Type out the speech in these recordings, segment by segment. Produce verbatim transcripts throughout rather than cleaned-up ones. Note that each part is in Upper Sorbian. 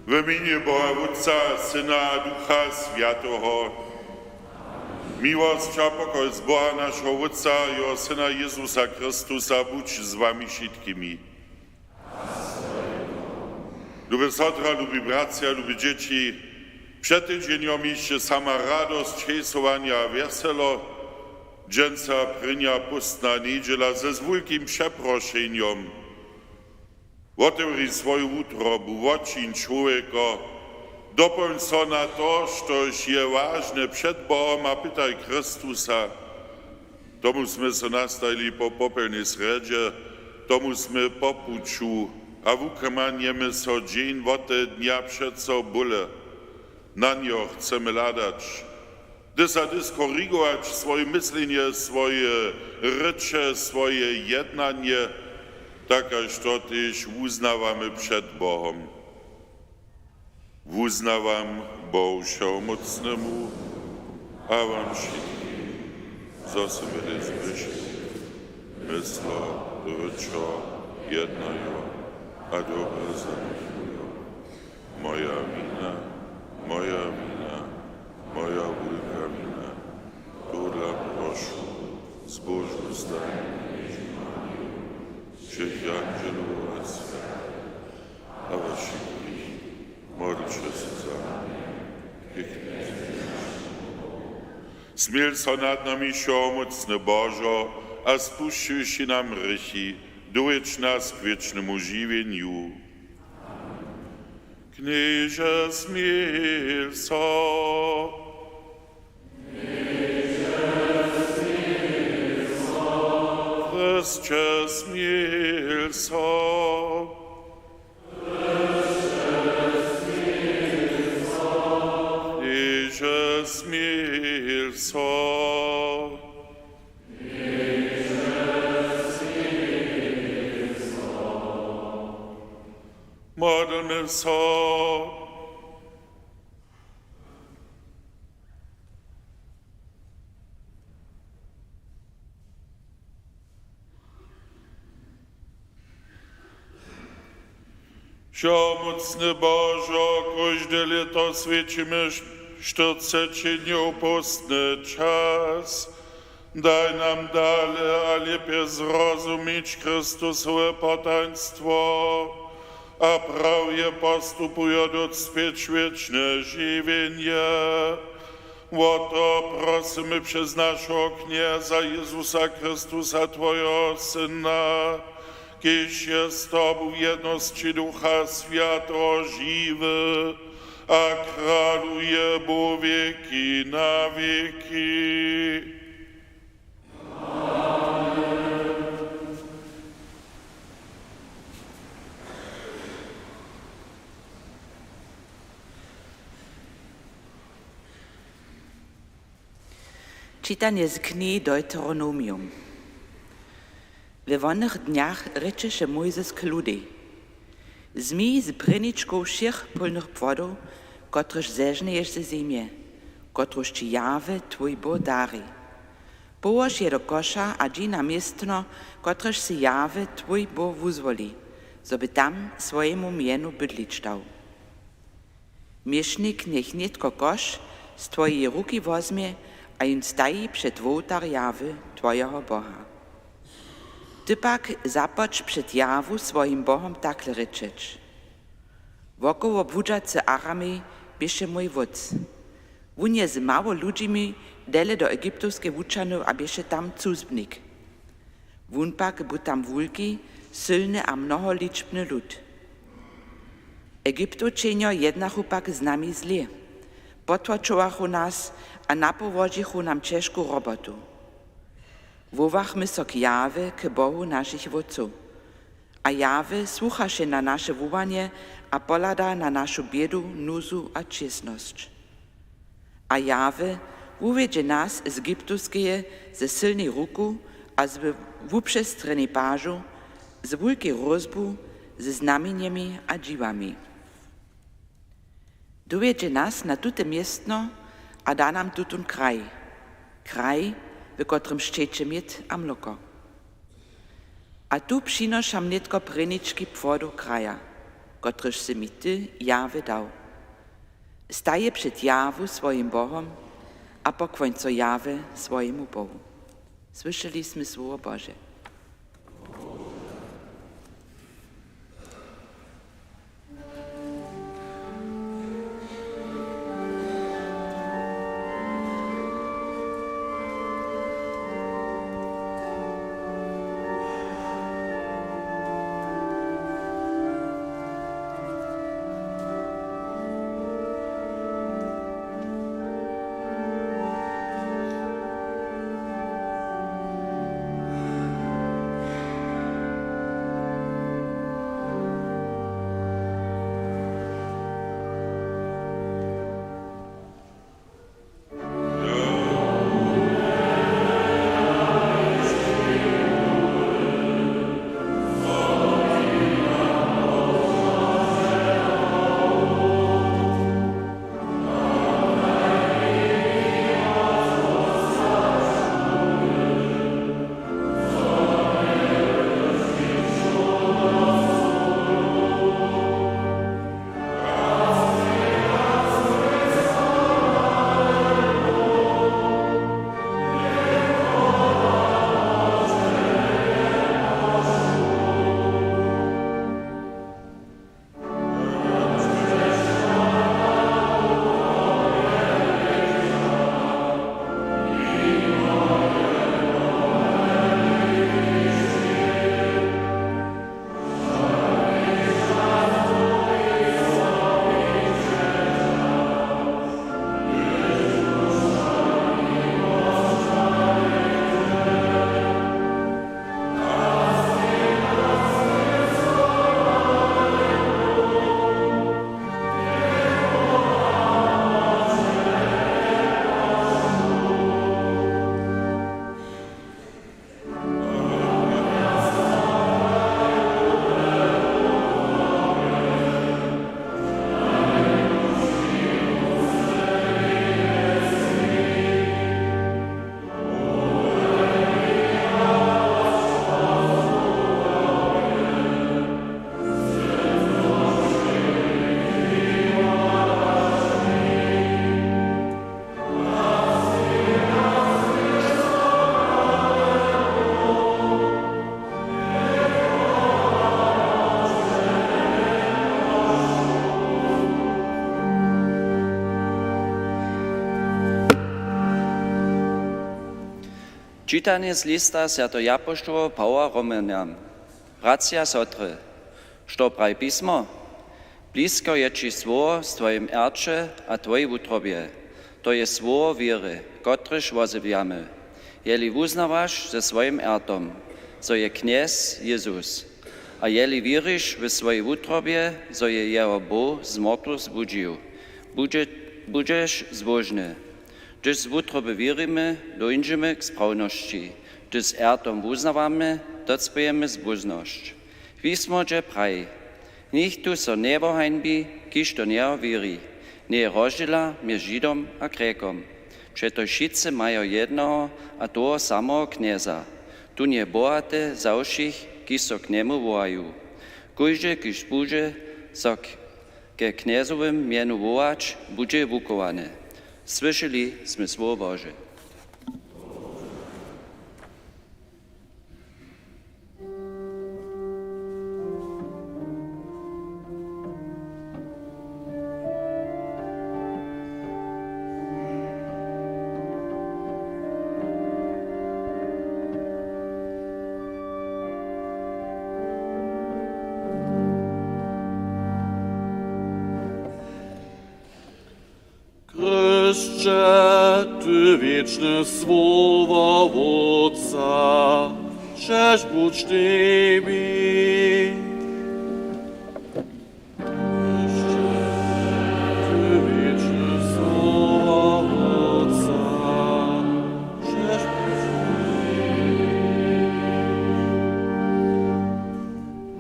W mjenje Boha Wótca, Syna a Ducha Swjateho. Miłosć a pokoj z Boha našeho Wótca a jeho Syna Jezusa Chrystusa budź z wami wšitkimi. Lube sotra, lubi bratřa, lubi dźěći, před tydźenjom hišće sama radosć, hejsowanje a wjeselo. Dźensa prěnja póstna njedźela ze z wulkim přeprošenjom. Wotewri swoju wutrobu, wočiń čłowjeko, dopolń so na to, štož je wažne před Bohom, a pytaj Chrystusa. Tomu smy so nastajili po popjelnej srjedźe, tomu smy po puću a wukemanjemy so dźeń wote dnja přeco bóle. Na njo chcemy hladać. Hdy sa hdy skorigować swoje myslenje, swoje rěče, swoje jednanje, tak kaž to tež wuznawamy před Bohom. Wuznawam Bohu Wšehomócnemu a wam wšitkim, zo sym hdy zhrěšił, myslo, rěčo, jednajo a dobre zanjechujo. Moja wina, moja wina, moja wulka wina. Tohodla prošu zbóžnu starinu Kněžnu Mariju, wšěch jandźelow a swjatych a was wšitkich módlće so za mnje. Smil so nad nami, wšehomócny Božo, a spušćiwši nam hrěchi, dowjedź nas k wěčnemu žiwjenju. Knježe, smil so. Chrysće, smil so. Knježe, smil so. Módlmy so. Wšehomócny Božo, kóžde lěto swjećimy štyrceći dnjow póstny čas. Daj nam dale a lěpje zrozumić Chrystusowe potaństwo a prawje postupujo docpěć wěčne žiwjenje. Wo to prosymy přez našeho Knjeza Jezusa Chrystusa, twojeho Syna, kiž je z tobu w jednosći Ducha Swjateho žiwy a kraluje po wěki na wěki. Čitanje z knihi Deuteronomium. We wonych dnjach rěčeše Mójzes k ludej: Zmij z prěničkow wšěch pólnych płodow, kotrež zežnješ ze zemje, kotruž ći Jahwe, twój Bóh, dari. Połož je do koša a dźi na městno, kotrež sej Jahwe, twój Bóh, wuzwoli, zo by tam swojemu mjenu bydlić dał. Měšnik njech nětko koš z twojeje ruki wozmje a jón staji před wołtar Jahwe, twojeho Boha. Ty pak započ před Jahwu, swojim Bohom, takle rěčeć: Wokoło błudźacy Aramej běše mój wótc. Wón je z mało ludźimi dele do Egiptowskeje wućahnył a běše tam cuzbnik. Wón pak bu tam wulki, sylny a mnoholičbny lud. Egiptowčenjo jednachu pak z nami zlě. Potłačowachu nas a napołožichu nam ćežku robotu. Wołachmy so k Jahwe, k Bohu našich wótcow. A Jahwe słuchaše na naše wołanje a pohlada na našu bědu, nuzu a čěsnosć. A Jahwe wuwjedźe nas z Egiptowskeje ze sylnej ruku a z wupřestrjenej pažu, z wulkej hrózbu, ze znamjenjemi a dźiwami. Dowjedźe nas na tute městno a da nam tutón kraj, kraj, w kotrymž šćeće mjed a mloko. A tu přinošam nětko prěnički płodow kraja, kotryž sy mi ty, Jahwe, dał. Staje před Jahwu, swojim Bohom, a pokłoń so, Jahwe, swojemu Bohu. Słyšeli smy słowo Bože. Čitanje z lista swjateho japoštoła Pawoła Romjanam. Bratřa a sotry, što praji pismo? Blisko je ći słowo w twojim rće a twojej wutrobje. To je słowo wěry, kotrež wozjewjamy. Jeli wuznawaš ze swojim rtom, zo je Knjez Jezus, a jeli wěriš w swojej wutrobje, zo je jeho Bóh z mortwych zbudźił, budźe-, budźeš zbóžny. Hdyž z wutroby wěrimy, dóńdźemy k sprawnosći. Hdyž z rtom wuznawamy, docpějemy zbóžnosć. Pismo dźe praji: Nichtó so njewohańbi, kiž do njeho wěri. Njeje rozdźěla mjez Židom a Grjekom. Přetož wšitcy majo jednoho a toho sameho Knjeza. Tón je bohaty za wšěch, kiž so k njemu wołaju. Kóždy, kiž budźe so k-, ke Knjezowemu mjenu wołać, budźe wuchowany. Słyšeli smy słowo Bože. Chrysće, ty wěčne słowo Wótca, křesć budź tebi. Chrysće, ty wěčne słowo Wótca, křesć budź tebi.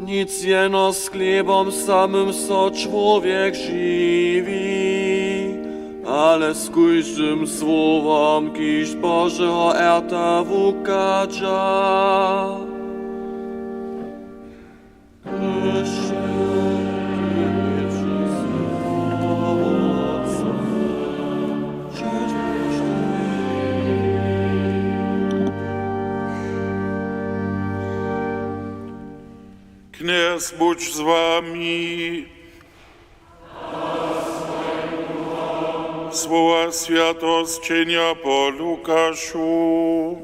Nic jeno z chlěbom samym so čłowjek žiwi, ale z kóždym słowom, kiž z Božeho rta wuchadźa. Knjez budź z wami. Słowa swjateho sćenja po Lukašu.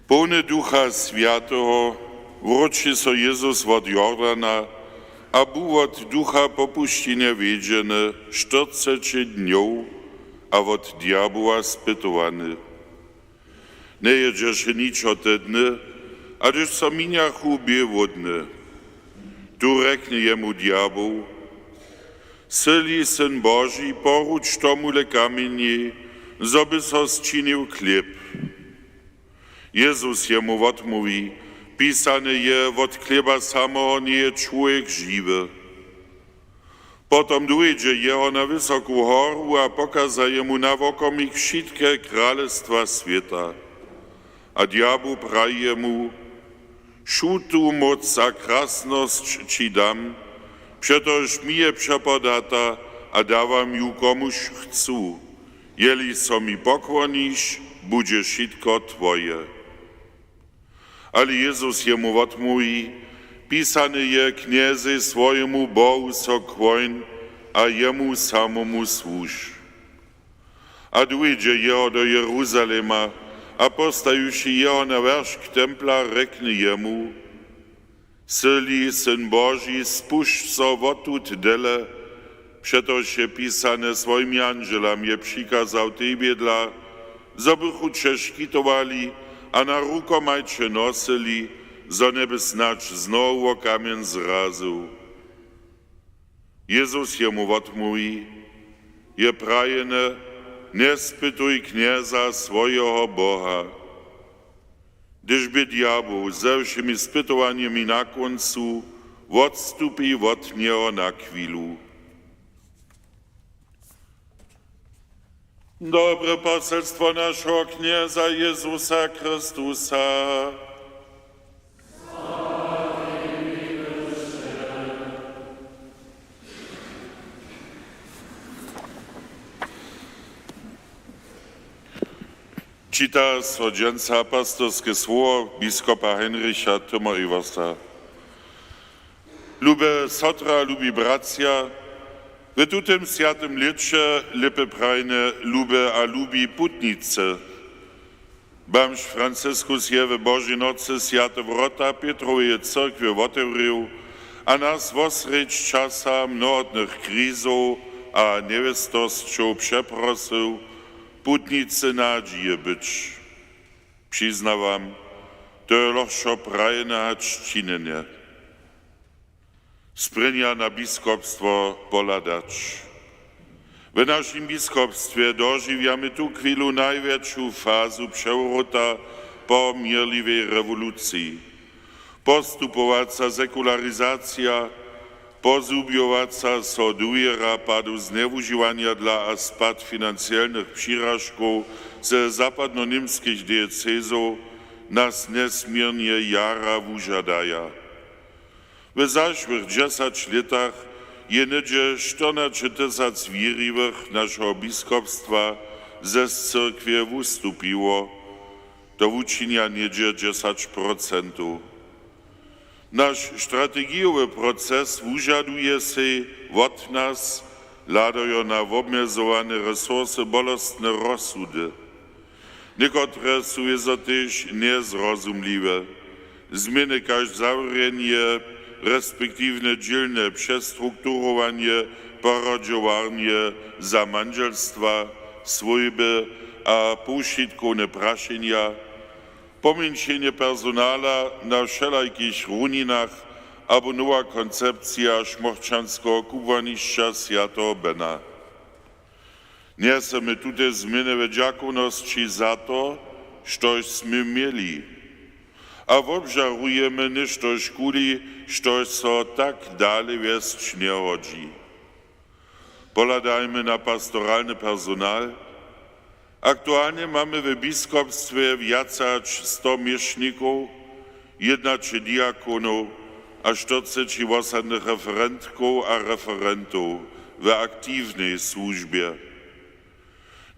Połny Ducha Swjateho wróći so Jezus wot Jordana a bu wot Ducha popušćenja wjedźeny štyrceći dnjow a wot djaboła spytowany. Njejědźeše ničo te dny, a hdyž so minjachu bě hłódny. Tu rjekny jemu djaboł: Sy-li Syn Boži, poruč tomule kamjenjej, zo by so sčinił chlěb. Jezus jemu wotmołwi: Pisane je: Wot chlěba samoho njeje čłowjek žiwy. Potom dóńdźe jeho na wysoku horu a pokaza jemu na wokomik wšitke kralestwa swěta. A djaboł praji jemu: Wšu tu móc a krasnosć ći dam, přetož mi je přepodata, a dawam ju komuž chcu. Jeli so mi pokłoniš, budźe wšitko twoje. Ale Jezus jemu wotmołwi: Pisane je: Knjezej swojemu Bohu so kłóń a jemu samomu słuž. A dóńdźe jeho do Jeruzalema a postajiwši jeho na wjeršk templa, rjekny jemu: Sy-li Syn Boži, spušć so wotut dele, přetož je pisane: Swojim jandźelam je přikazał tebje dla, zo bychu će škitowali a na rukomaj će nosyli, zo njeby snadź z nohu wo kamjeń zrazył. Jezus jemu wotmołwi: Je prajene: Njespytuj Knjeza, swojeho Boha. Hdyž bě djaboł ze wšěmi spytowanjemi na kóncu, wotstupi wot njeho na chwilu. Dobre poselstwo našeho Knjeza Jezusa Chrystusa. Čita so dźensa pastorske słowo biskopa Heinricha Thoma-Eversa. Lube sotry, lubi bratřa, w tutym swjatym lěće lěpje prajene lube a lubi putnicy. Bamž Franciskus je w Božej nocy swjate wrota Pětroweje cyrkwje wotewrěł a nas wosrjedź časa mnohotnych krizow a njewěstosćow přeprosył, putnicy nadźije być. Přiznawam, to je lochšo prajene hač činjenje. Sprěnja na biskopstwo pohladać. W našim biskopstwje dožiwjamy tuchwilu najwjetšu fazu přewróta po měrliwej rewoluciji. Postupowaca sekularizacija, pozhubjowaca so dowěra, padu znjewužiwanja dla a spad financielnych přiražkow ze zapadnoněmskich diecezow nas njesměrnje jara wužadaja. W zašłych dźesać lětach je něhdźe štyrnaće tysac wěriwych našeho biskopstwa z cyrkwje wustupiło. To wučinja něhdźe dźesać procentow. Naš strategijowy proces wužaduje sej wot nas, hladajo na wobmjezowane resursy bolostne rozsudy. Někotre su wězo tež njezrozumliwe. Změny kaž zawrjenje, respektiwnje dźělne přestrukturowanje poradźowarnje za mandźelstwa, swójby a powšitkowne prašenja, pomjeńšenje personala na wšelakich runinach abo nowa koncepcija šmochčanskeho kubłanišća swjateho Bena. Njesemy tute změny w dźakownosći za to, štož smy měli, a wobžarujemy něštožkuli, štož so tak dale wjesć njehodźi. Pohladajmy na pastoralny personal. Aktualnje mamy w biskopstwje wjace hač sto měšnikow, jědnaće diakonow a štyrceći wosadnych referentkow a referentow w aktiwnej słužbje.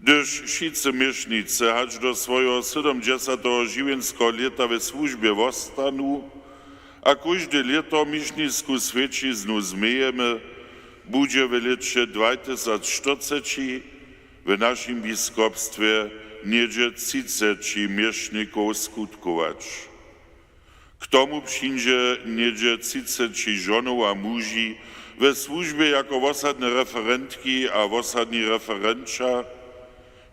Hdyž wšitcy měšnicy hač do swojeho sydomdźesateho žiwjeńskeho lěta we słužbje wostanu a kóžde lěto měšnisku swjećiznu změjemy, budźe w lěće dwajtysacštyrceći w našim biskopstwje něhdźe třiceći měšnikow skutkować. K tomu přińdźe něhdźe třiceći žonow a muži we słužbje jako wosadne referentki a wosadni referenća,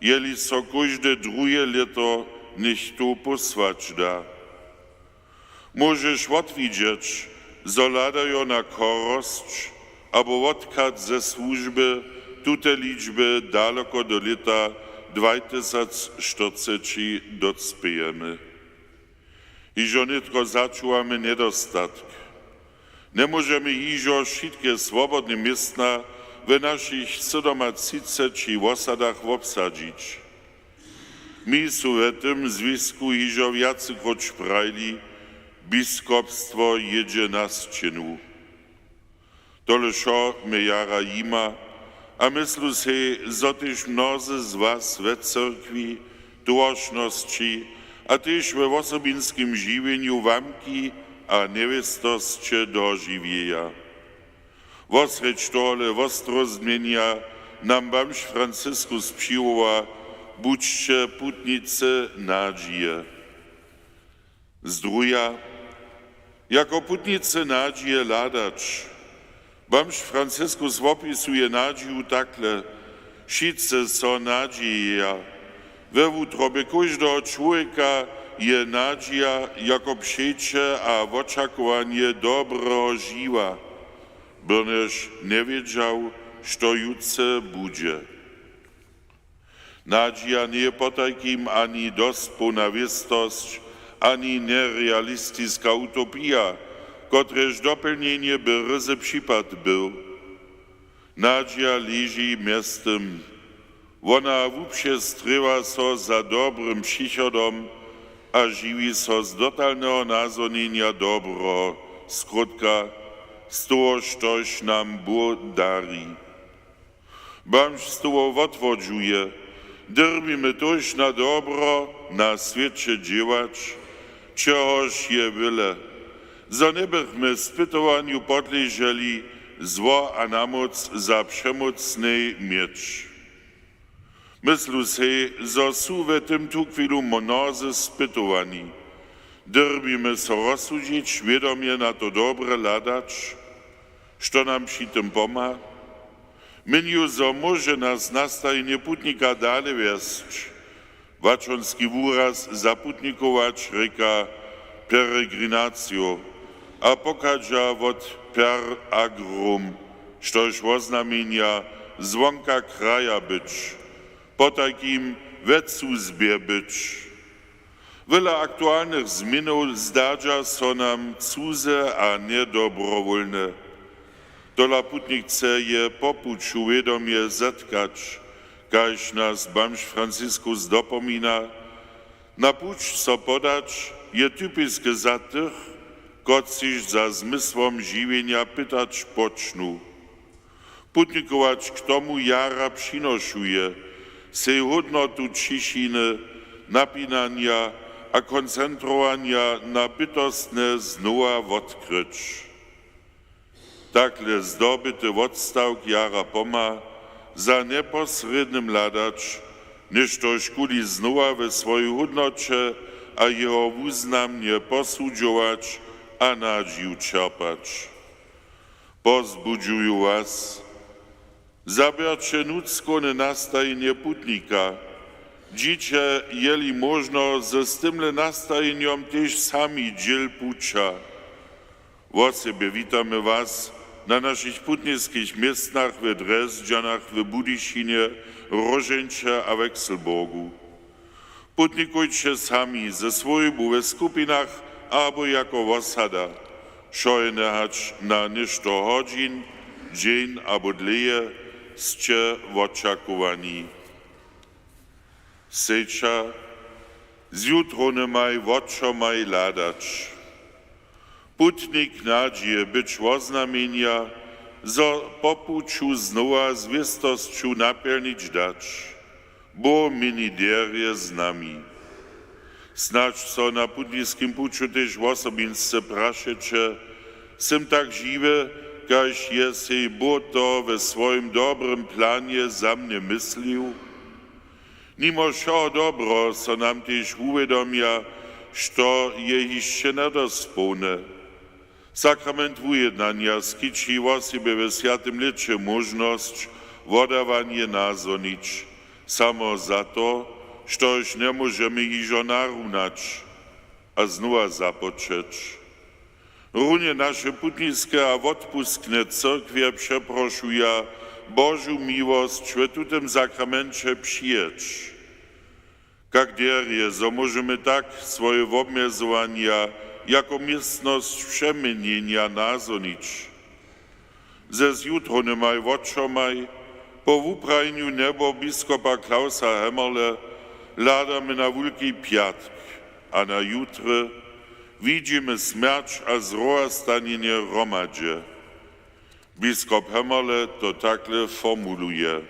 jeli so kóžde druhe lěto něchtó pósłać da. Móžeš wotwidźeć, zo hladajo na chorosć abo wotkaz ze słužby tute ličby daloko do lěta dwajtysacštyrceći docpějemy. Hižo nětko začuwamy njedostatk. Njemóžemy hižo wšitke swobodne městna w našich sydomatřiceći wosadach wobsadźić. My su w tym zwisku hižo wjacykróć prajili, biskopstwo jědźe na sćěnu. Tole wšo mje jara jima a myslu sej, zo tež mnozy z was we cyrkwi, towaršnosći a tež we wosobinskim žiwjenju wamki a njewěstosće dožiwjeja. Wosrjedź tohole wostroznjenja nam bamž Franciskus přiwoła: Budźće putnicy nadźije. Zdruja, jako putnicy nadźije hladać. Bamž Franciskus wopisuje nadźiju takle: Wšitcy so nadźijeja. We wutrobje kóždeho čłowjeka je nadźija jako přeće a wočakowanje dobreho žiwa, byrnjež njewědźał, što jutře budźe. Nadźija njeje potajkim ani dospołna wěstosć, ani njerealistiska utopija, kotrež dopjelnjenje by ryzy připad był. Nadźija leži mjez tym. Wona wupřestrěwa so za dobrym přichodom a žiwi so z dotalneho nazhonjenja dobreho, skrótka, z toho, štož nam Bóh dari. Bamž z toho wothłodźuje, dyrbimy tójž na dobro na swěće dźěłać, čehož je wjele, zo njebychmy spytowanju podleželi zło a namóc za přemócnej měć. Myslu sej, zo su we tym tuchwilu mnozy spytowani. Dyrbimy so rozsudźić, wědomje na to dobre hladać, što nam při tym pomha. Měnju, zo móže nas nastajenje putnika dale wjesć. Łaćonski wuraz za putnikować rěka peregrinatio a pochadźa wot per agrum, štož woznamjenja zwonka kraja być, potajkim we cuzbje być. Wjele aktualnych změnow zdadźa so nam cuze a njedobrowólne. Tola putnik chce je po puću wědomje zetkać, kaž nas bamž Franciskus dopomina, na puć so podać je typiske za tych, kotřiž za zmysłom žiwjenja pytać počnu. Putnikować k tomu jara přinošuje, sej hódnotu ćišiny, napinanja a koncentrowanja na bytostne znowa wotkryć. Takle zdobyty wotstawk jara pomha za njeposrědnym hladać, něštož kuli znowa we swojej hódnoće a jeho wuznamnje posudźować a nadźiju čerpać. Pozbudźuju was: zaběrće nutřkowne nastajenje putnika. Dźiće, jeli móžno, z tymle nastajenjom tež sami dźěl puća. Wosebje witamy was na našich putniskich městnach w Drježdźanach, w Budyšinje, Róžeńće a Wekselborgu. Putnikujće sami, ze swójbu, we skupinach abo jako wosada. Wšojedne hač na něšto hodźin, dźeń abo dlěje sće wočakowani. Sejća z jutronymaj wočomaj hladać. Putnik nadźije być woznamjenja, zo po puću znowa zwěstosću napjelnić dać. Bóh měni derje z nami. Snadź so na putniskim puću tež wosobinsce prašeće: Sym tak žiwy, kaž je sej Bóh to we swojim dobrym planje za mnje myslił? Nimo wšeho dobreho so nam tež wuwědomja, što je hišće njedospołne. Sakrament wujednanja skići wosebje we swjatym lěće móžnosć wodawanje nazhonić, samo za to, štož njemóžemy hižo narunać a znowa započeć. Runje naše putniske a wotpuskne cyrkwje přeprošuja Božu miłosć we tutym sakramenće přijeć. Kak derje, zo móžemy tak swoje wobmjezowanja jako městnosć přeměnjenja nazhonić? Ze zjutrownymaj wočomaj po wuprajenju njebobiskopa Klausa Hemmerle hladamy na Wulki pjatk a na jutry widźimy smjerć a zrowastanjenje hromadźe. Biskop Hemmerle to takle formuluje: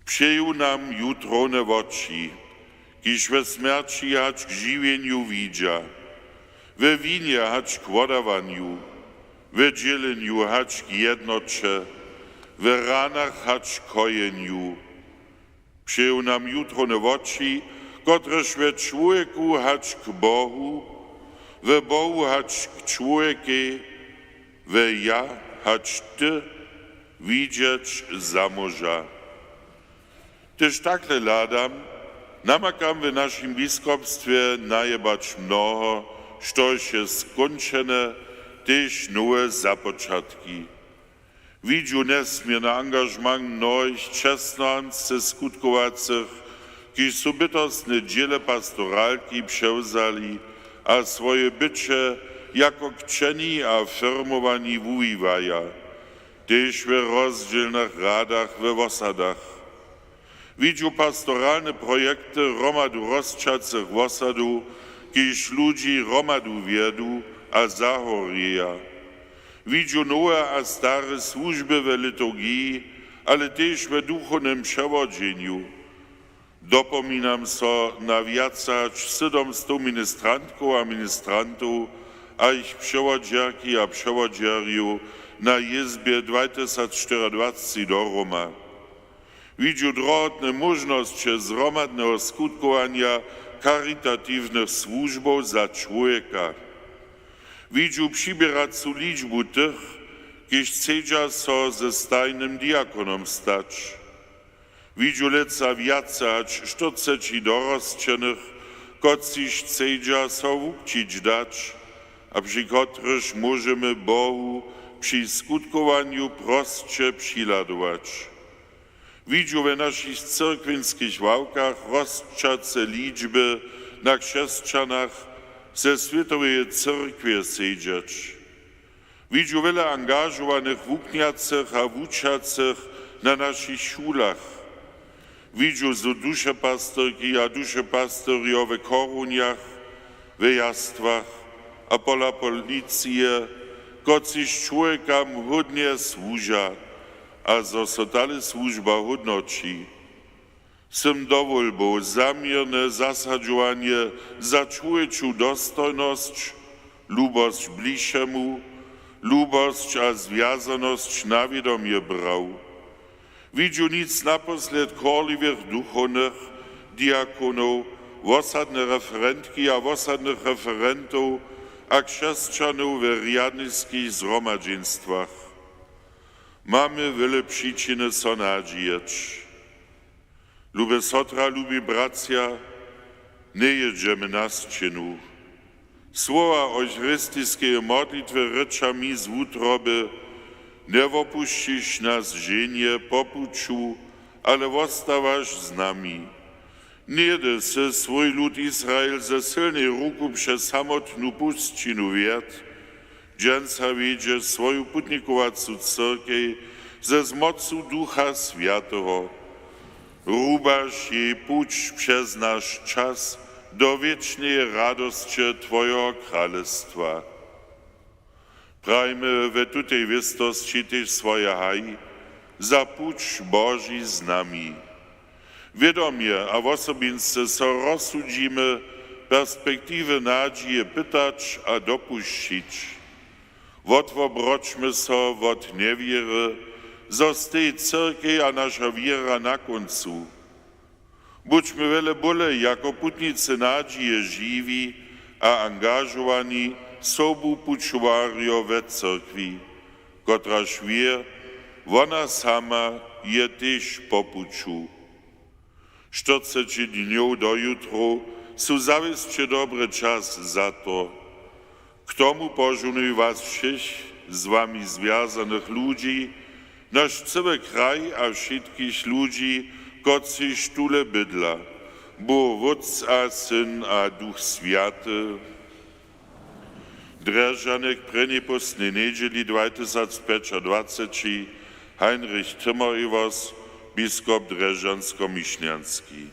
Přeju nam jutrowne woči, kiž we smjerći hač k žiwjenju widźa, we winje hač k wodawanju, we dźělenju hač k jednoće, we ranach hač k hojenju. Přeju nam jutrowne woči, kotrež we čłowjeku hač k Bohu, we Bohu hač k čłowjekej, we ja hač ty widźeć zamóža. Tež takle hladam, namakam w našim biskopstwje najebać mnoho, štož je skónčene, tež nowe započatki. Widźu njesměrny angažement mnohich čestnohamtsce skutkowacych, kiž su bytostne dźěle pastoralki přewzali a swoje byće jako kćeni a firmowani wuwiwaja, tež we rozdźělnych radach we wosadach. Widźu pastoralne projekty hromadu rosćacych wosadow, kiž ludźi hromadu wjedu a zahorjeja. Widźu nowe a stare słužby we liturgiji, ale tež we duchownym přewodźenju. Dopominam so na wjace hač sydomstow ministrantkow a ministrantow a jich přewodźerki a přewodźerjow na jězbje dwajtysacštyriadwacci do Roma. Widźu drohotne móžnosće zhromadneho skutkowanja karitatiwnych słužbow za čłowjeka. Widźu přiběracu ličbu tych, kiž chcedźa so ze stajnym diakonom stać. Widźu lětsa wjace hač štyrceći dorosćenych, kotřiž chcedźa so wukćić dać a při kotrychž móžemy Bohu při skutkowanju prosće přihladować. Widźu we našich cyrkwinskich ławkach rosćace ličby na křesćanach ze swětoweje cyrkwje sedźeć. Widźu wjele angažowanych wuknjacych a wučacych na našich šulach. Widźu su dušepastyrki a dušepastyrjo we chorunjach, we jastwach a pola policije, kotřiž čłowjekam hódnje słuža a zo so tale słužba hódnoći. Sym dowolbow zaměrne zasadźowanje za čłowječu dostojnosć, lubosć bližšemu, lubosć a zwjazanosć na wědomje brał. Widźu nic naposled chorliwych duchownych, diakonow, wosadne referentki a wosadnych referentow a křesćanow we rjadniskich zhromadźenstwach. Mamy wjele přičiny so nadźijeć. Lube sotra, lubi bratřa, njejědźemy na sćěnu. Słowa eucharistiskeje modlitwy rěča mi z wutroby: Njewopušćiš nas ženje po puću, ale wostawaš z nami. Něhdy sy swój lud Israel ze sylnej ruku přez samotnu pusćinu wjedł, dźensa wjedźeš swoju putnikowacu cyrkej ze zmocu Ducha Swjateho. Rubaš jej puć přez naš čas do wěčneje radosće twojeho kralestwa. Prajmy we tutej wěstosći tež swoje haj za puć Boži z nami. Wědomje a wosobinsce so rozsudźimy perspektiwy nadźije pytać a dopušćić. Wotwobroćmy so wot njewěry, zo steji cyrkej a naša wěra na kóncu. Budźmy wjele bóle jako putnicy nadźije žiwi a angažowani sobupućowarjo we cyrkwi, kotraž wě, wona sama je tež po puću. Štyrceći dnjow do jutrow su zawěsće dobry čas za to. K tomu požohnuju was wšěch z wami zwjazanych ludźi, naš cyły kraj a wšitkich ludźi, kotřiž tule bydla, Bóh Wótc a Syn a Duch Swjaty. Drježdźany k prěnjej póstnej njedźeli dwatysacpjećadwaceći, Heinrich Timmer-Evers, biskop drježdźansko-mišnjanski.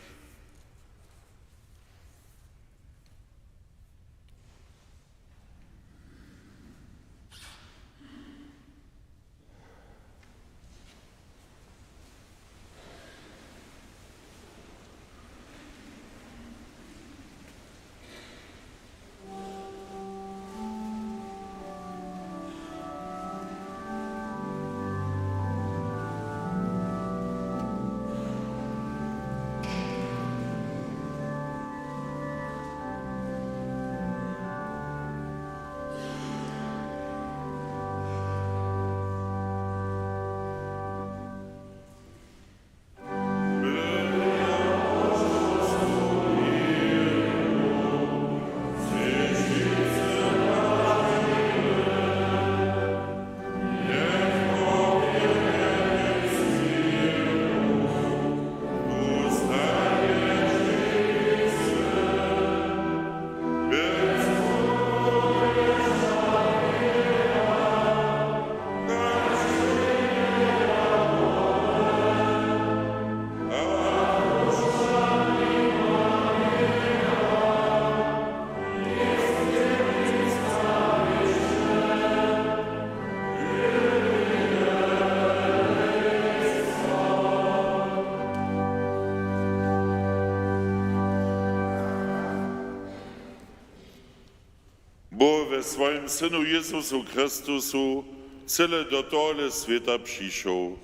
Bóh we swojim Synu Jezusu Chrystusu cyle do tohole swěta přišoł.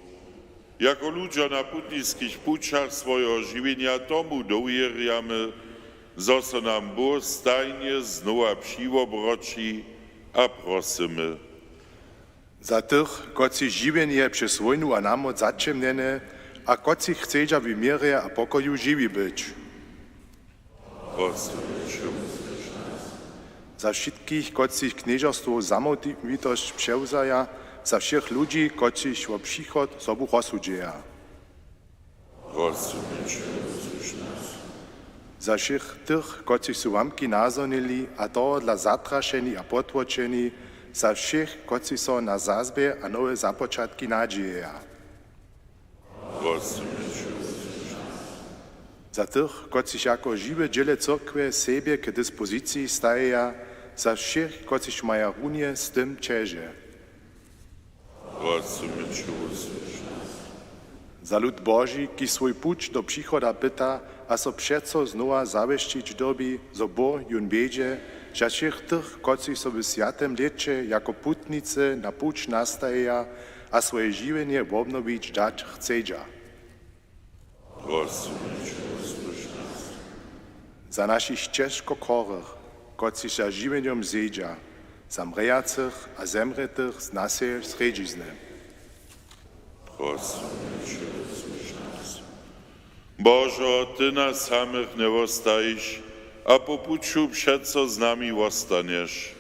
Jako ludźo na putniskich pućach swojeho žiwjenja tomu dowěrjamy, zo so nam Bóh stajnje znowa přiwobroći a prosymy. Za tych, kotřiž žiwjenje přez wójnu a namot zaćemnjene a kotřiž chcedźa w měrje a pokoju žiwi być. Prosymy će, wusłyš nas. Za wšitkich, kotřiž knježerstwo zamołwitosć přewzaja, za wšěch ludźi, kotřiž wo přichod sobu rozsudźeja. Prosymy će, wusłyš nas. Za wšěch tych, kotřiž su łamki nazhonili a tohodla zatrašeni a potłočeni, za wšěch, kotřiž so na zazbě a nowe započatki nadźijeja. Prosymy će, wusłyš nas. Za tych, kotřiž jako žiwe dźěle cyrkwje sebje k dispoziciji stajeja, za wšěch, kotřiž maja runje z tym ćeže. Prosymy će, wusłyš nas. Za lud Boži, kiž swój puć do přichoda pyta a so přeco znowa zawěsćić dyrbi, zo Bóh jón wjedźe, za wšěch tych, kotřiž so w swjatym lěće jako putnicy na puć nastajeja a swoje žiwjenje wobnowić dać chcedźa. Prosymy će, wusłyš nas. Za našich ćežko chorych, kotřiž za žiwjenjom zejdźa, za mrejacych a zemrětych z naše srjedźizny. Prosymy će, wusłyš nas. Božo, ty nas samych njewostajiš a po puću přeco z nami wostanješ.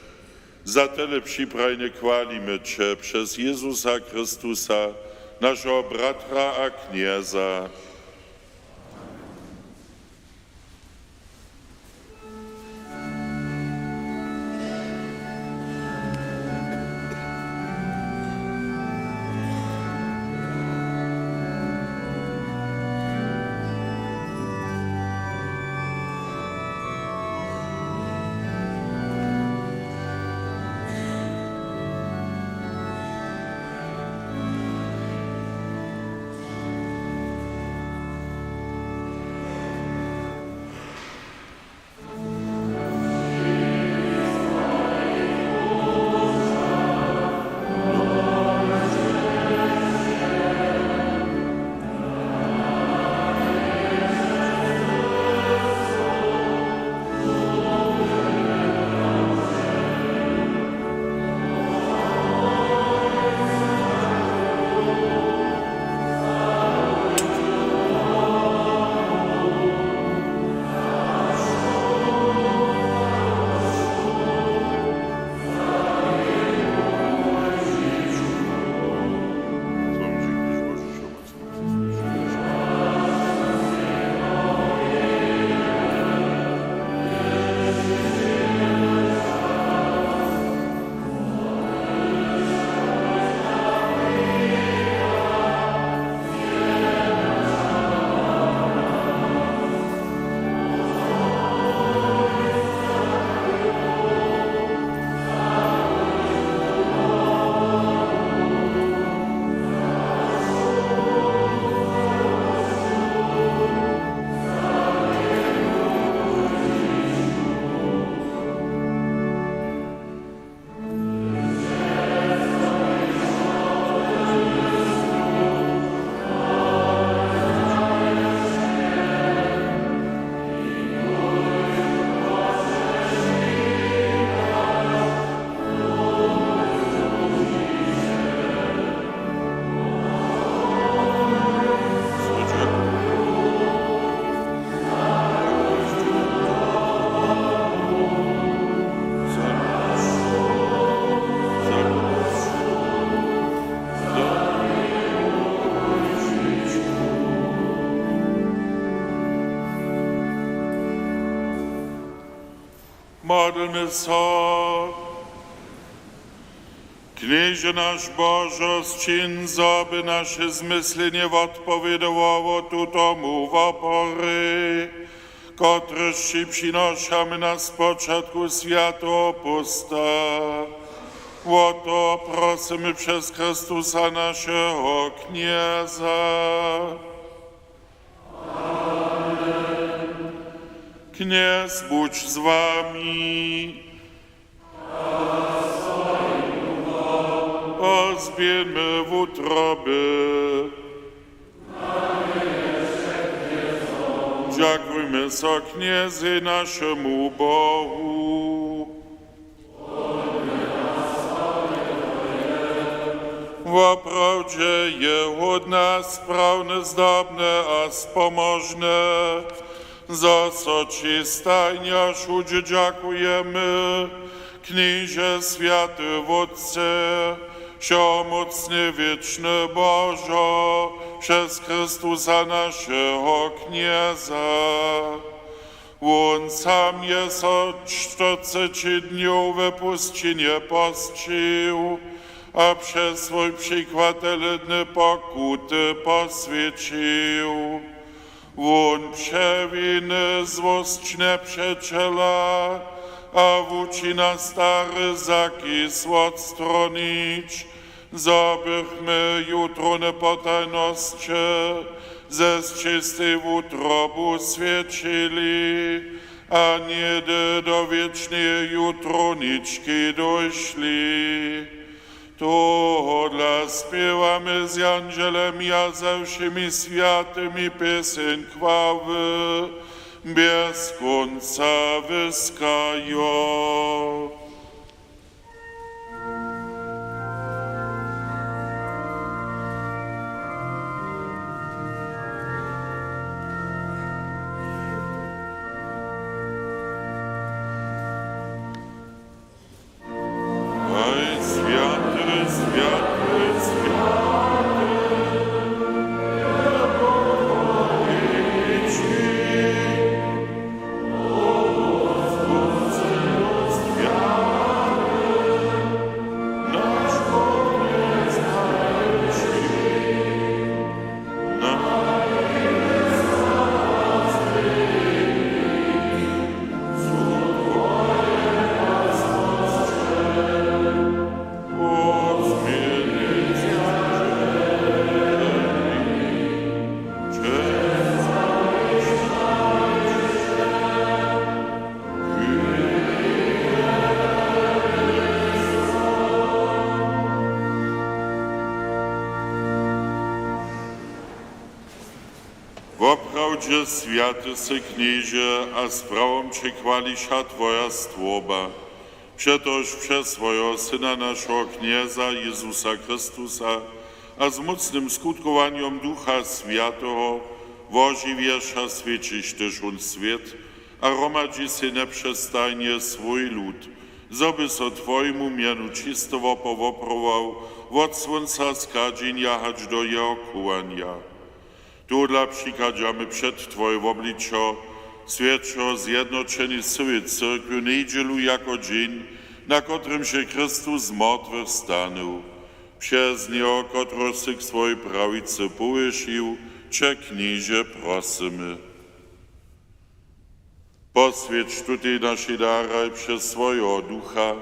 Za tele připrajnje chwalimy će přez Jezusa Chrystusa, našeho bratra a Knjeza. Modlmy so. Knježe naš Božo, sčin, zo by naše zmyslenje wotpowědowało tutomu woporej, kotryž ći přinošamy na spočatku swjateho pósta. Wo to prosymy přez Chrystusa, našeho Knjeza. Knjez budź z wami. Pozběhńmy wutroby. Dźakujmy so Knjezej, našemu Bohu. Woprawdźe je hódne, sprawne, zdobne a spomožne, zo so ći stajnje a wšudźe dźakujemy, Knježe, swjaty Wótče, wšehomócny, wěčny Božo, přez Chrystusa, našeho Knjeza. Wón sam je so štyrceći dnjow we pusćinje posćił a přez swój přikład tele dny pokuty poswjećił. Wón přewiny złosć njepřećela a wučina stary zakis wotstronić, zo bychmy jutrowne potajnosće ze čistej wutrobu swjećili a něhdy do wěčneje jutrownički dóšli. Tohodla spěwamy z jandźelemi a ze wšěmi swjatymi pěseń chwały bjez kónca wyskajo. Oj, swjaty, swjaty, swjaty. Woprawdźe swjaty sy, Knježe, a z prawom će chwališa twoja stwórba. Přetož přez swojeho Syna, našeho Knjeza Jezusa Chrystusa, a z mócnym skutkowanjom Ducha Swjateho wožiwješa, swjećiš ty wšón swět a hromadźiš sej njepřestajnje swój lud, zo by so twojemu mjenu čisty wopor woprował wot słónca schadźenja hač do jeho chowanja. Tohodla přichadźamy před twoje wobličo, swjećo zjednoćeni syłej cyrkwje njedźelu jako dźeń, na kotrymž je Chrystus z mortwych stanył. Přez njeho, kotrehož sy k swojej prawicy powěšił, će, Knježe, prosymy. Poswjeć tutej našej daraj přez swojeho Ducha,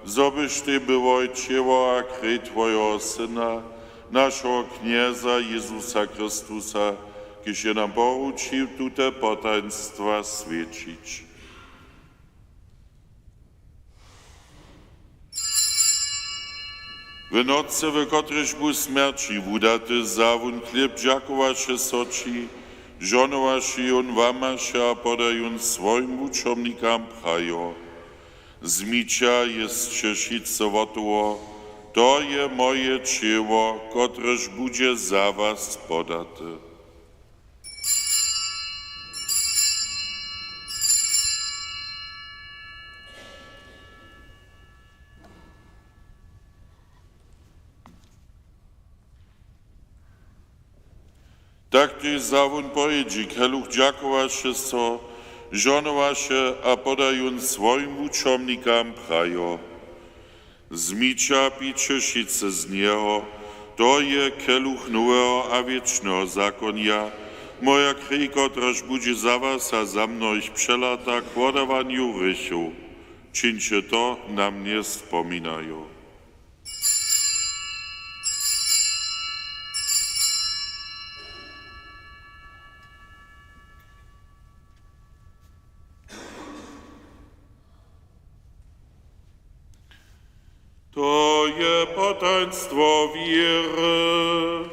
zo byštej byłoj ćěło a krej twojeho Syna, našeho Knjeza Jezusa Chrystusa, kiž je nam poručił tute potajnstwa swjećić. W nocy, w kotrejž bu smjerći wudaty, wza wón chlěb, dźakowaše so ći, žohnowaše jón, łamaše a poda jón swojim wučomnikam, prajo: Wzmiće a jěsće wšitcy wot toho, to je moje ćěło, kotrež budźe za was podate. Tak tež wza wón po jědźi keluch, dźakowaše so, Žohnowaše a podajón swojim wučomnikam prajo: Zmiće a pijće wšitcy z njeho, to je keluch noweho a wěčneho zakonja, moja krej, kotraž budźe za was a za mnohich přelata k wodawanju hrěchow. Čińće to na mnje spominajo. To je potajnstwo wěry.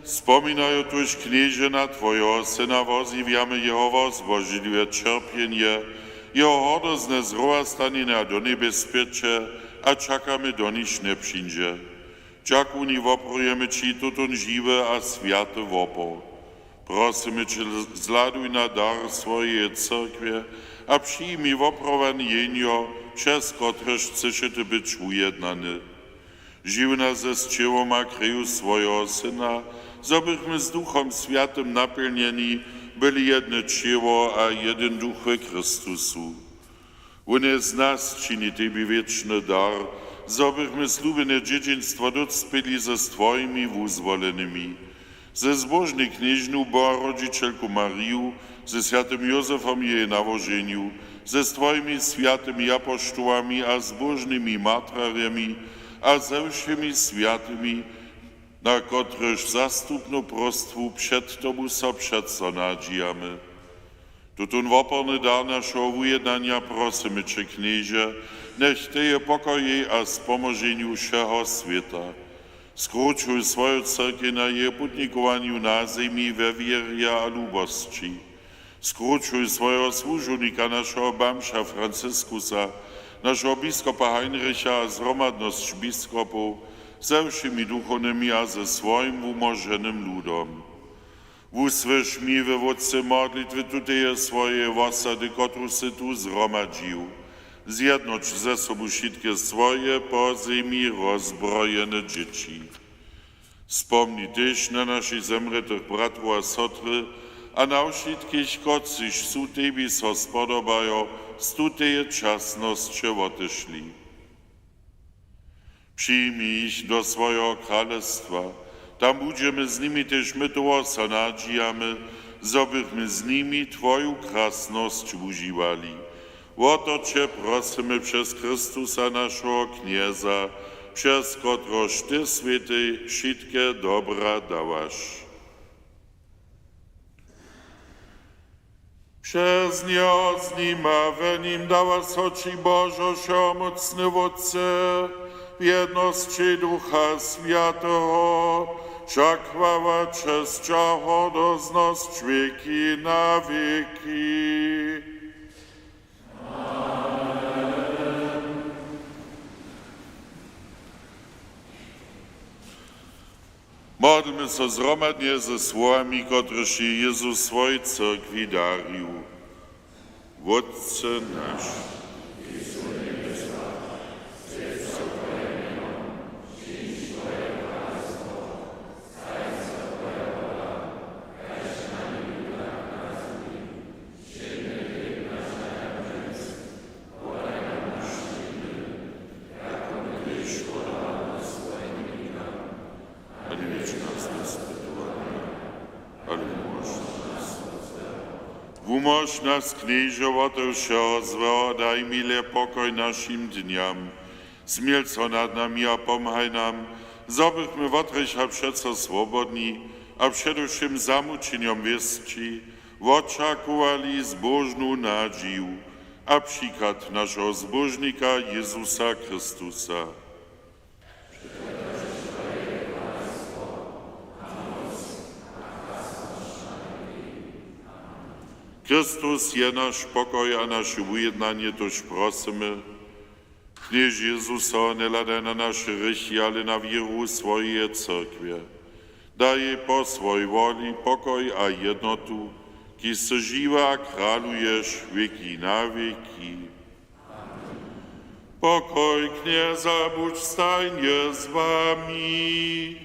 Spominajo tuž, Knježe, na twojeho Syna, wozjewjamy jeho wozbožidliwe ćerpjenje, jeho hordozne zrowastanjenje do njebjes spěće a čakamy, doniž njepřińdźe. Dźakowni woprawjemy ći tutón žiwy a swjaty wopor. Prosymy će, zhladuj na dar swojeje cyrkwje a přijmi woprawjenje jehnjo, přez kotrež chcyše ty być wujednany. Žiw nas z ćěłom a kreju swojeho Syna, zo bychmy z Duchom Swjatym napjelnjeni byli jedne ćěło a jedyn duch we Chrystusu. Wón je z nas čini tebi wěčny dar, zo bychmy slubjene dźědźiństwo dócpěli z twojimi wuzwolenymi. Ze zbóžnej knježnu, boharodźićelku Mariju, ze swjatym Józefom w jeje nałoženju, ze twojimi swjatymi apoštołami a zbóžnymi martrarjemi a ze wšěmi swjatymi, na kotrychž zastupnu próstwu před tobu so přeco nadźijamy. Tutón woporny dar našeho wujednanja prosymy će, Knježe, njech teje pokojej a spomoženju wšeho swěta. Skrućuj swoju cyrkej na jeje putnikowanju na zemi we wěrje a lubosći. Skrućuj swojeho słužownika, našeho bamža Franciskusa, našeho biskopa Heinricha a zhromadnosć biskopow ze wšěmi duchownymi a ze swojim wumóženym ludom. Wusłyš mi we wótře modlitwy tuteje swojeje wosady, kotruž sy tu zhromadźił. Zjednoć ze sobu wšitke swoje po zemi rozbrojene dźěći. Spomni tež na našich zemrětych bratrow a sotry a na wšitkich, kotřiž su tebi so spodobajo z tuteje časnosće wotešli. Přijmi jich do swojeho kralestwa. Tam budźemy z nimi tež my. Toho so nadźijamy, zo bychmy z nimi twoju krasnosć wužiwali. Wo to će prosymy přez Chrystusa, našeho Knjeza, přez kotrehož ty swětej wšitke dobra dawaš. Přez njeho, z nim a w nim dawa so ći, Božo wšehomócny Wótče, w jednosći Ducha Swjateho, wša chwała, česć a hordoznosć wěki na wěki. Modlmy so zhromadnje ze słowami, kotrež je Jezus swojej cyrkwi darił. Wótče naš. Ale wumóž nas, Knježe, wote wšeho złeho, daj miłe pokoj našim dnjam. Smil so nad nami a pomhaj nam, zo bychmy wot hrěcha přeco swobodni a před wšěm zamućenjom wěsći wočakowali zbóžnu nadźiju a přichad našeho Zbóžnika Jezusa Chrystusa. Chrystus je naš pokoj a naše wujednanje, tož prosymy. Knježe Jezuso, njehladaj na naše hrěchi, ale na wěru swojeje cyrkwje. Daj po swojej woli pokoj a jednotu, kiž sy žiwy a kraluješ wěki na wěki. Pokoj Knjeza budź stajnje z wami.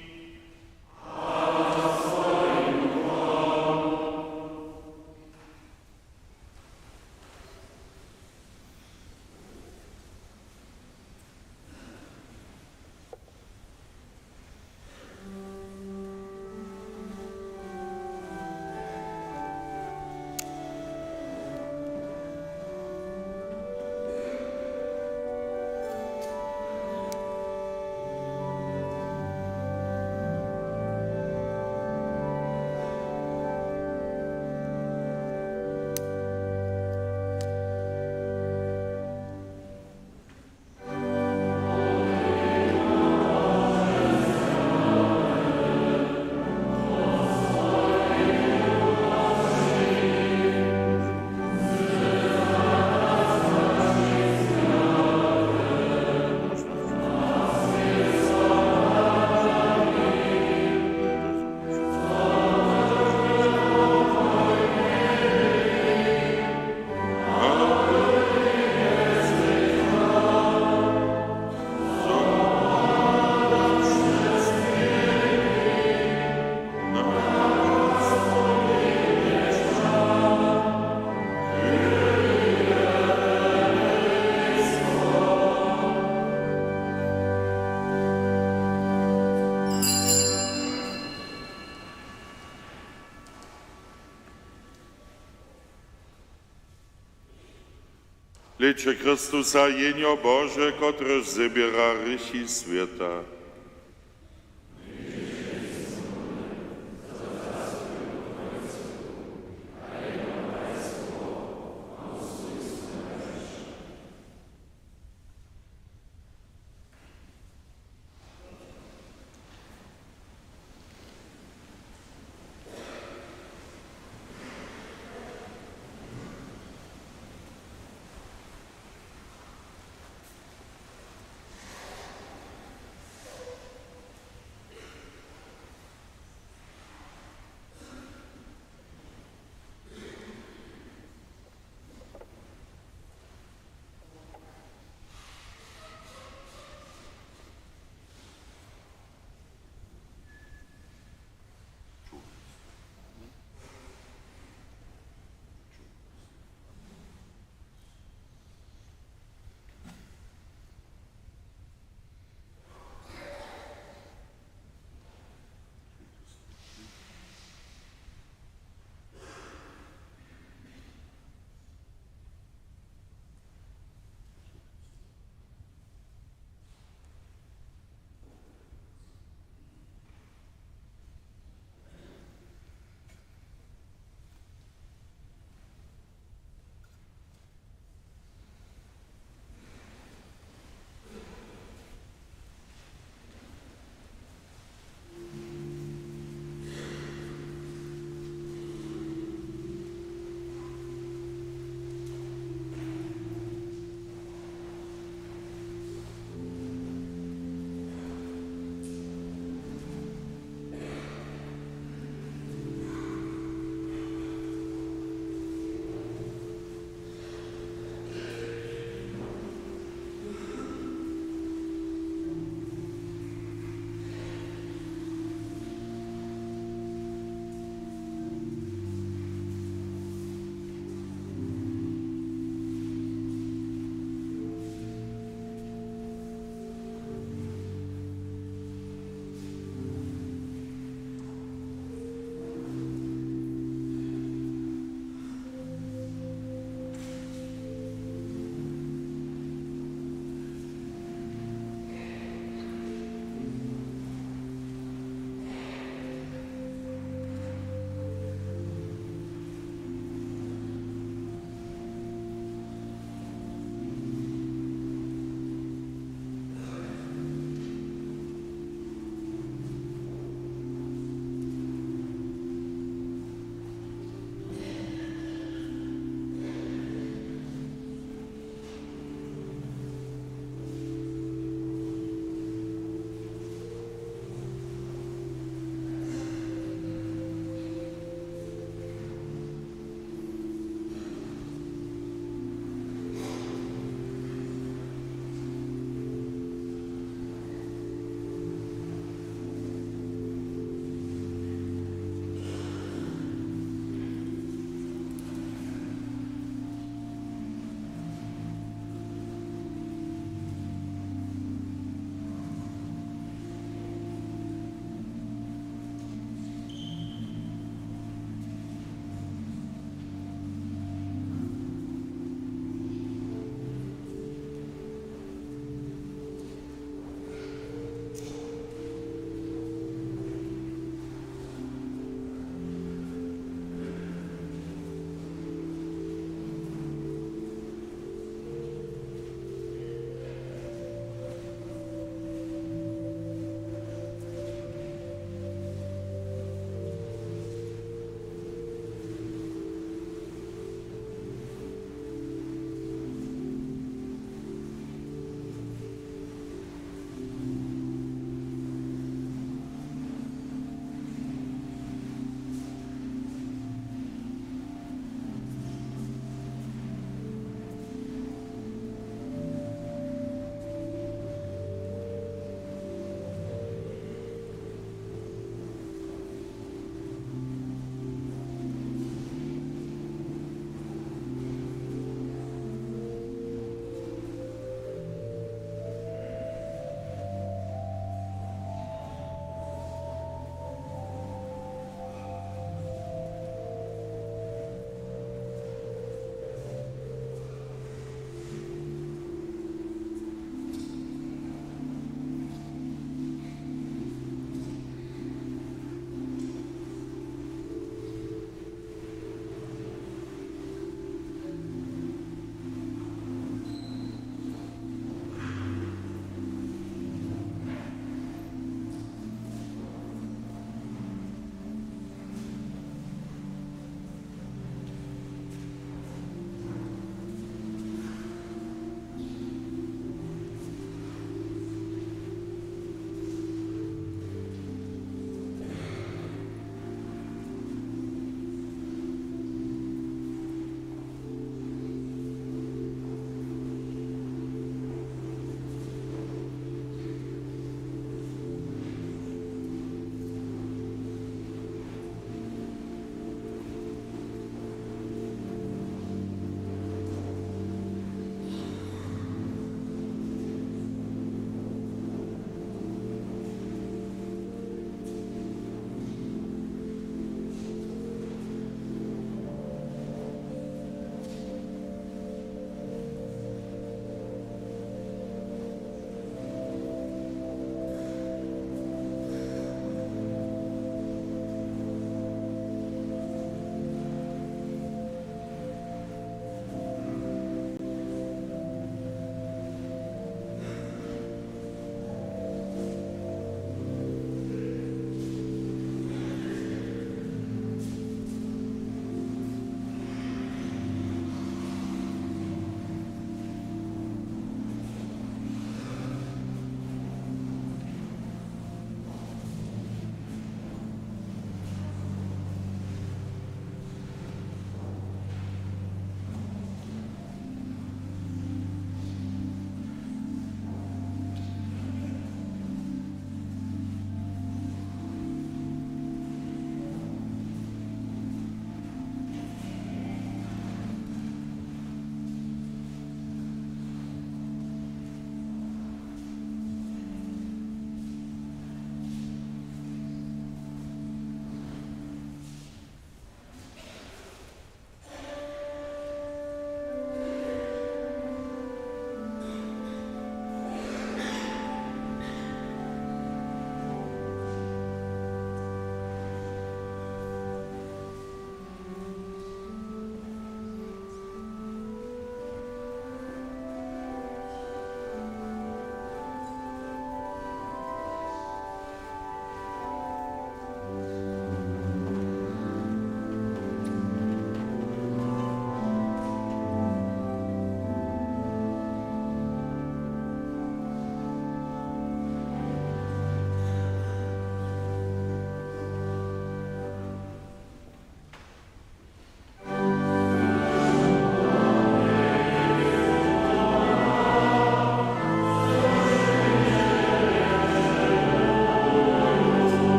Hlejće Chrystusa, Jehnjo Bože, kotrež zběra hrěchi swěta.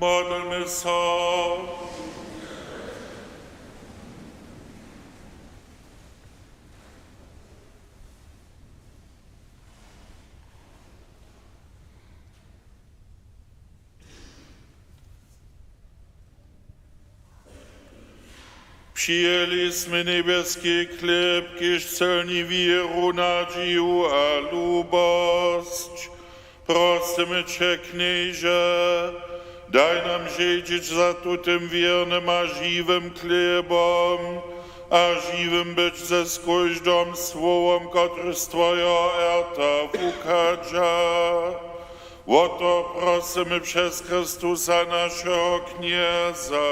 Modlmy so. Přijeli smy njebjeski chlěb, kiž sylni wěru, nadźiju a lubosć. Prosymy će, Knježe, daj nam žedźić za tutym wěrnym a žiwym chlěbom a žiwym być ze z kóždym słowom, kotrež z twojeho rta wuchadźa. Wo to prosymy přez Chrystusa, našeho Knjeza.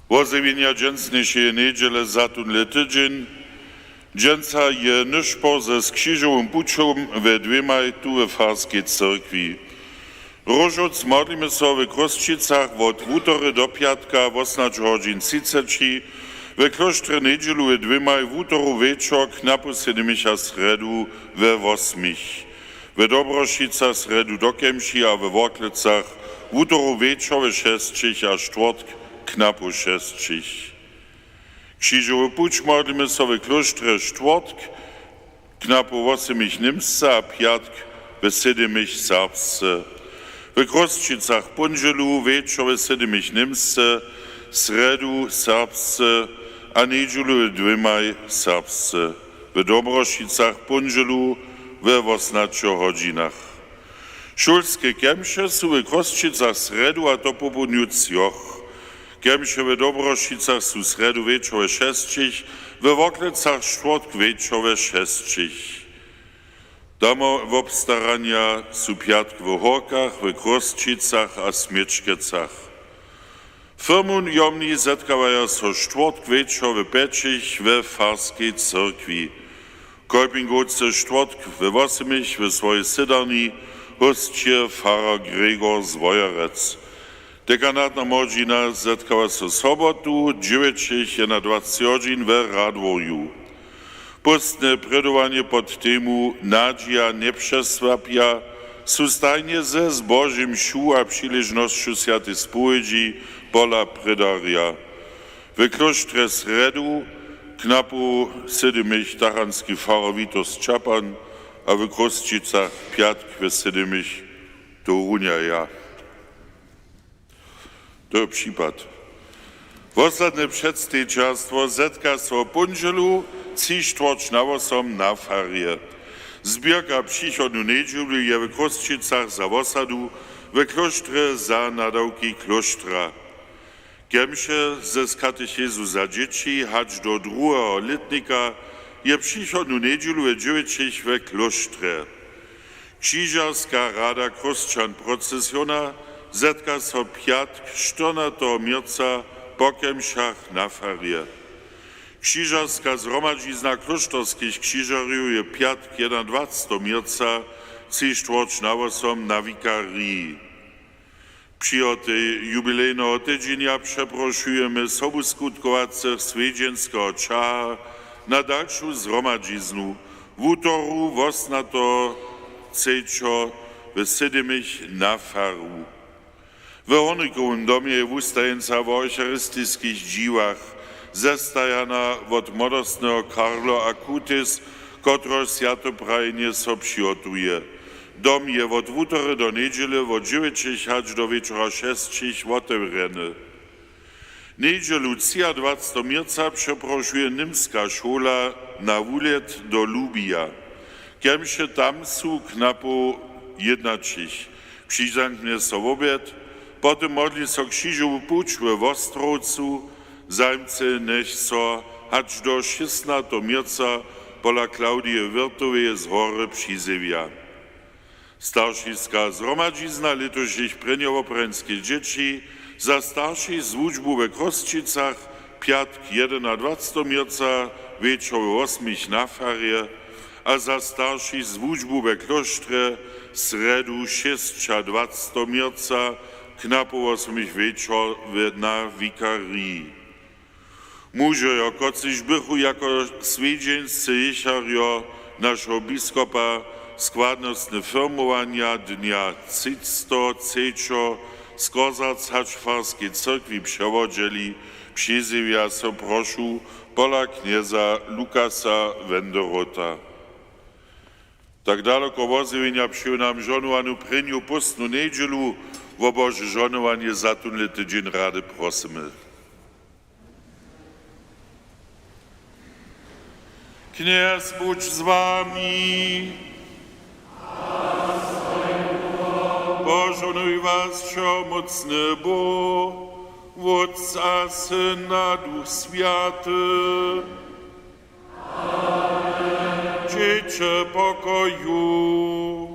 Wozjewjenja dźensnjejšeje njedźele za tónle tydźeń. Dźensa je nyšpor ze křižowym pućom we dwěmaj tu we farskej cyrkwi. Róžowc modlimy so we Chrósćicach wot wutory do pjatka wosomnaće hodźin třiceći, we klóštrje njedźelu we dwěmaj, wutoru wječor knapu sydmich a srjedu we wosmich, we Dobrošicach srjedu do Kemši a we Worklecach wutoru wječor we šesćich a štwórtk knapu šesćich. Křižowy puć modlimy so we klóštrje štwórtk knapu wosomich němsce a pjatk we sydmich serbsce. We Chrósćicach póndźelu wječor we sydmich němsce, srjedu serbsce a njedźelu we dwěmaj serbsce. We Dobrošicach póndźelu we wosomnaće hodźinach. Šulske kemše su we Chrósćicach srjedu, a to popołdnju třoch. Kemše we Dobrošicach su srjedu wječor we šesćich, we Worklecach štwórtk wječor we šesćich. Domowobstaranja su pjatk we Hórkach, we Chrósćicach a Směčkecach. Firmujomni zetkawaja so štwórtk wječor we pjećich we farskej cyrkwi. Kolpingowce štwórtk we wosomich we swojej sydarni hósće farar Gregor z Wojerec. Dekanatna młodźina zetkawa so sobotu dźewjećich jedynadwaceći hodźin we Radworju. Póstne prědowanje pod temu Nadźija njepřesłapja su stajnje ze zbožej mšu a přiležnosću swjateje spowědźi pola prědarja. We klóštrje srjedu knapu sydmich tachanski farar Witold Čapan a we Chrósćicach pjatk we sydmich to runja ja. To je připad. Wosadne předstejićerstwo zetka so w póndźelu tři štwórć na wosom na farje. Zběrka přichodnu njedźelu je w Chrósćicach za wosadu, we klóštrje za nadawki klóštra. Kemše z katechezu za dźěći hač do druheho lětnika je přichodnu njedźelu we dźewjećich we klóštrje. Křižerska rada Chrósćan procesiona zetka so pjatk štyrnateho měrca po kemšach na farje. Křižerska zhromadźizna klóšterskich křižerjow je pjatk jedynadwaceteho měrca tři štwórć na wosom na wikariji. Přihotej jubilejneho tydźenja přeprošujemy sobuskutkowaceho swjedźenskeho ćaha na dalšu zhromadźiznu wutoru wosnateho třećeho w sydmich na faru. W Hornikowym domje je wustajeńca wo eucharistiskich dźiwach, zestajana wot młodostneho Carlo Acutis, kotrehož swjatoprajenje so přihotuje. Dom je wot wutory do njedźele wot dźewjećich hač do wječora šesćich wotewrjeny. Njedźelu třiadwaceteho měrca přeprošuje Němska šoła na wulět do Lubija. Kemše tam su knapow jědnaćich. Přizanknje so wobjed, potom modli so křižowy puć we Wostrowcu, zajimcy njech so hač do šěsnateho měrca pola Klaudije Wirtoweje z Hory přizjewja. Staršiska zhromadźizna lětušich prěnjowopranskich dźěći za staršich z wučbu we Chrósćicach pjatk jedynadwaceteho měrca wječor we wosmich na farje a za staršich z wučbu we klóštrje srjedu šěsćadwaceteho měrca Knapował sym jich wječor w- na wikariji. Mužojo, kotřiž bychu jako swjedźeńscy jěcharjo našeho biskopa składnostne firmowanja dnja třisto třećo skozac hač farskej cyrkwi přewodźeli, přizjewja so, prošu, pola knjeza Lukasa Wenderota. Tak daloko wozjewjenja přeju nam žohnowanu prěnju póstnu njedźelu. Wo Bože žohnowanje za tónle tydźeń rady prosymy. Knjez budź z wami. Požohnuj was wšehomócny Bóh, Wótc a Syn a Duch Swjaty. Dźěće w pokoju.